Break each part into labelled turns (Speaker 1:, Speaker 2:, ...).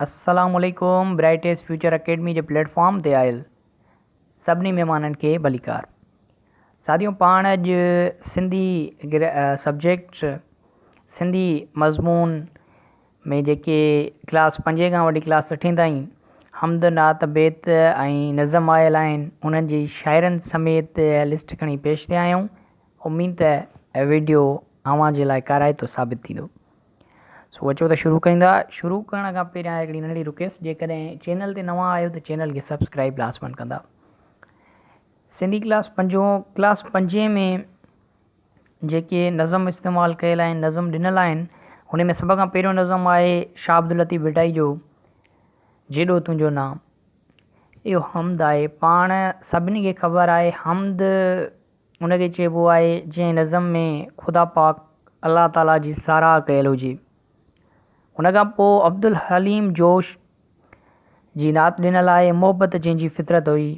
Speaker 1: السلام عليڪم برائٽيسٽ future academy جي پليٽ فارم تي آيل سڀني مهمانن کي ڀليڪار. ساٿيو پاڻ اڄ سنڌي سبجيڪٽ سنڌي مضمون ۾ جيڪي ڪلاس پنجين کان وٺي ڪلاس اٺين تائين حمد نعت بيت ۽ نظم آيل آهن انهن جي شاعرن سميت لسٽ کڻي پيش ٿيا آهيون اميد ته ويڊيو اوهان جي لاء ڪارائتو ثابت ٿيندو. سو اچو ته شروع ڪيون ٿا. شروع ڪرڻ کان پهريان هڪڙي ننڍڙي رڪويسٽ جيڪڏهن چينل تي نوان آهيو ته چينل کي سبسڪرائب لازمن ڪندا. سنڌي ڪلاس پنجون ڪلاس پنجين ۾ جيڪي نظم استعمال ڪيل آهن نظم ڏنل آهن ان ۾ سڀ کان پهريون نظم آهي شاهه عبداللطيف ڀٽائي جو جيڏو تنهنجو نام اهو حمد آهي پاڻ سڀني کي خبر آهي حمد ان کي چئبو آهي جنهن نظم ۾ خدا پاڪ الله تعاليٰ جي ساراهه ڪيل هجي. ان کان پوء عبدالحليم جوش جي نعت ڏنل آهي محبت جنهن جي فطرت هئي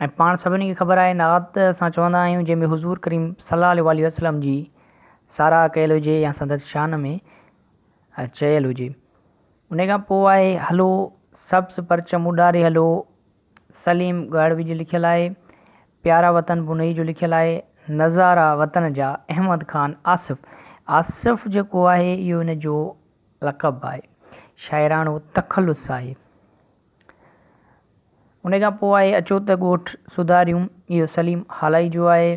Speaker 1: ۽ پاڻ سڀني کي خبر آهي نعت اسان چوندا آهيون جنهن ۾ حضور ڪريم صلي الله عليه وسلم جي ساراهه ڪيل هجي يا سندس شان ۾ چيل هجي. ان کان پوء آهي هلو سبز پرچم اڏاري هلو سليم ڳاڙهوي جو لکيل آهي، پيارا وطن بنئي جو لکيل آهي، نظارا وطن جا احمد خان آصف، آصف جيڪو آهي اهو هن جو لقب آهي، شاعراڻو تخلص آهي. ان کان پوء آهي اچو ته ڳوٺ سڌاريون اهو سليم هالائي جو آهي.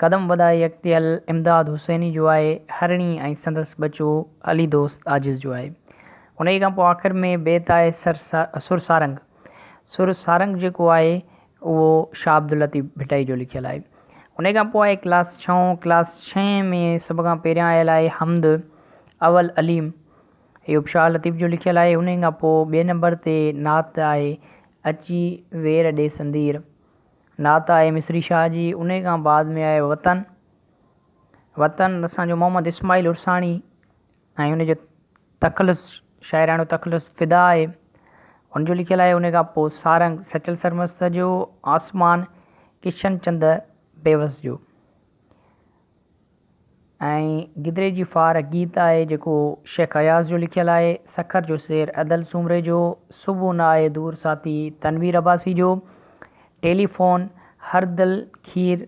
Speaker 1: قدم وڌائي اڳتي هل امداد حسيني جو آهي، هرڻي ۽ سندس ٻچو علي دوست عاجز جو آهي. انهيء کان پوء آخر ۾ بيت آهي سر سر سارنگ. سر سارنگ جيڪو آهي اهو شاهه عبداللطيف ڀٽائي جو لکيل آهي. انهيء کان پوء آهي ڪلاس ڇهون، ڪلاس ڇهين ۾ سڀ کان پهريان آيل آهي حمد اول عليم اهو به شاهه لطيف جو لکيل آهي. انهيء کان پوء ٻئي نمبر تي نعت آهي اچي وير ڏي سندير. نعت آهي مصري شاهه جي، انهي کان بعد ۾ آهي وطن، وطن اسان جو محمد اسماعيل عرساڻي ۽ ان جو تخلص شاعراڻو تخلص فدا آهي ان جو لکيل آهي ان کان پوء سارنگ سچل سرمست جو آسمان ڪشن چند بيوس جو. ۽ گدري جي ڦار گيت آهي جيڪو شيخ اياز جو لکيل آهي، سکر جو سير ادل سومري جو، صبح نه آهي دور ساٿي تنوير عباسي جو، ٽيلي فون هر دل کير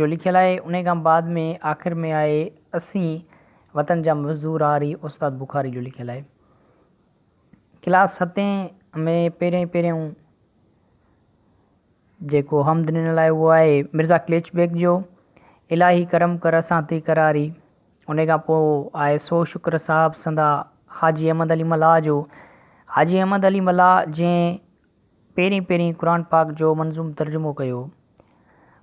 Speaker 1: جو لکيل آهي، انهي کان بعد ۾ آخر ۾ آهي اسين وطن جا مزدور هاري استاد بخاري جو لکيل آهي. ڪلاس ستين ۾ پهريون پهريون جيڪو حمد ڏنل آهي اهو آهي مرزا قليچ بيگ جو، الاهي ڪرم ڪر اسان تي قراري. ان کان پوء آهي سو شڪر صاحب سندا حاجي احمد علي ملاح جو. حاجي احمد علي ملاح جنهن پهرين پهرين قرآن پاڪ جو منظوم ترجمو ڪيو.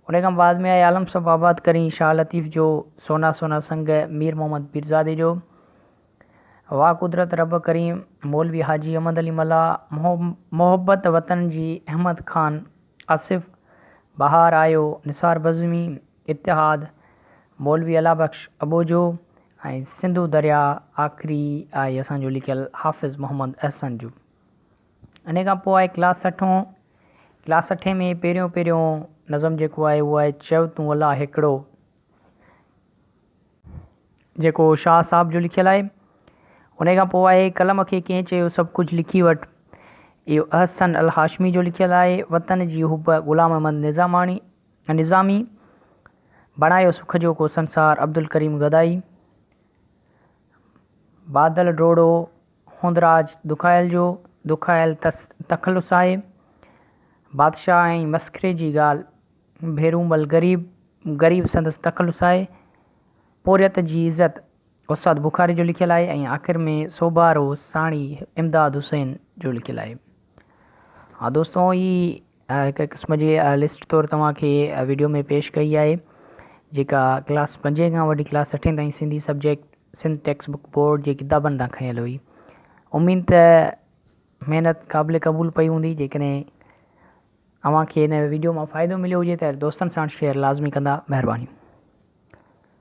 Speaker 1: ان کان بعد ۾ آهي عالم سڀ آباد ڪرين شاهه لطيف جو، سونا سونا سنگ مير محمد پيرزادي جو. واھ قدرت رب ڪريم مولوي حاجي احمد علي ملاح محبت وطن جي احمد خان آصف بهار آيو نثار بزمي اتحاد مولوي الله بخش اٻوجهو ۽ سنڌو درياء آخري آهي اسان جو لکيل حافظ محمد احسن جو انهي کان پوء آهي ڪلاس اٺون ڪلاس اٺين ۾ پهريون پهريون نظم جيڪو آهي اهو آهي چئو تون الله هيڪڙو جيڪو شاهه صاحب جو لکيل آهي. انهيء کان پوء آهي قلم کي ڪنهن چيو سڀ ڪجهه لکي وٺ. اهو احسن الهاشمي جو لکيل آهي. وطن جي حب غلام احمد نظاماڻي نظامي، بڻايو سک جو ڪو سنسار عبدالڪريم گدائي، بادل ڊوڙو هوندراج دکايل جو دکايل تخلص آهي. بادشاهه ۽ مسخري جي ڳالهه ڀيرومل غريب، غريب سندس تخلص آهي. پورهيت جي عزت استاد بخاري جو لکيل آهي ۽ آخر ۾ سوڀارو ساڻي امداد حسين جو لکيل آهي. ها دوستو هي هڪ قسم جي لسٽ طور توهان کي ويڊيو ۾ پيش ڪئي آهي جيڪا ڪلاس پنجين کان وٺي ڪلاس اٺين تائين Sindhi subject Sindh text book board جي ڪتابن تان کنيل هئي. اميد ته محنت قابل قبول پئي هوندي جيڪڏهن اوهان کي هن ويڊيو مان فائدو مليو هجي ته دوستن ساڻ شيئر لازمي ڪندا مهرباني.